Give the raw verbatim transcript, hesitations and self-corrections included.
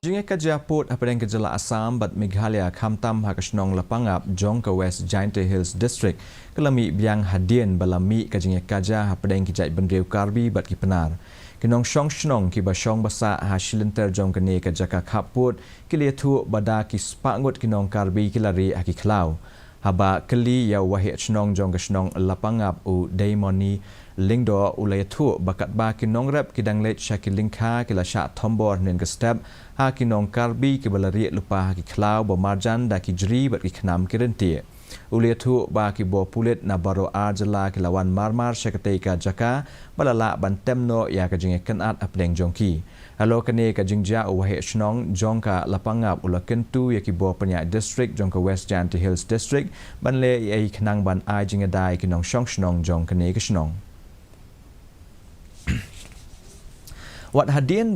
Jingïakajia pud hapdeng ka jylla Assam bad Meghalaya, khamtam ha ka shnong Lapangap jong ka West Jaintia Hills District, ka la mih biang hadien ba la mih ka jingïakajia hapdeng ki jaitbynriew Karbi bad ki Pnar. Ki nongshong shnong kiba shong basah ha shilynter jong kane ka jaka khappud ki la ïathuh ba da ki spah ngut ki nong Karbi ki la rieh ha ki khlaw. Haba kylli ïa u waheh shnong jong ka shnong Lapangap, u Deimoni Lyngdoh, u la ïathuh ba katba ki nongrep ki dang leit sha ki lyngkha, ki la shah thombor hynnin ka step ha ki nong Karbi kiba la rieh lypa ha ki khlaw ba marjan da ki jri bad ki khnam ki ryntih. U la ïathuh ba ki bor pulit na baroh ar jylla ki la wan marmar sha katei ka jaka ba la lah ban tem noh ïa ka jingïakynad hapdeng jong ki. Halor kane ka jingjia, u waheh shnong jong ka Lapangap u la kyntu ïa ki bor pynïaid district jong ka West Jaintia Hills District ban leh ei ei khnang ban ai jingïada ïa ki nongshong shnong jong kane ka shnong. Wat hadien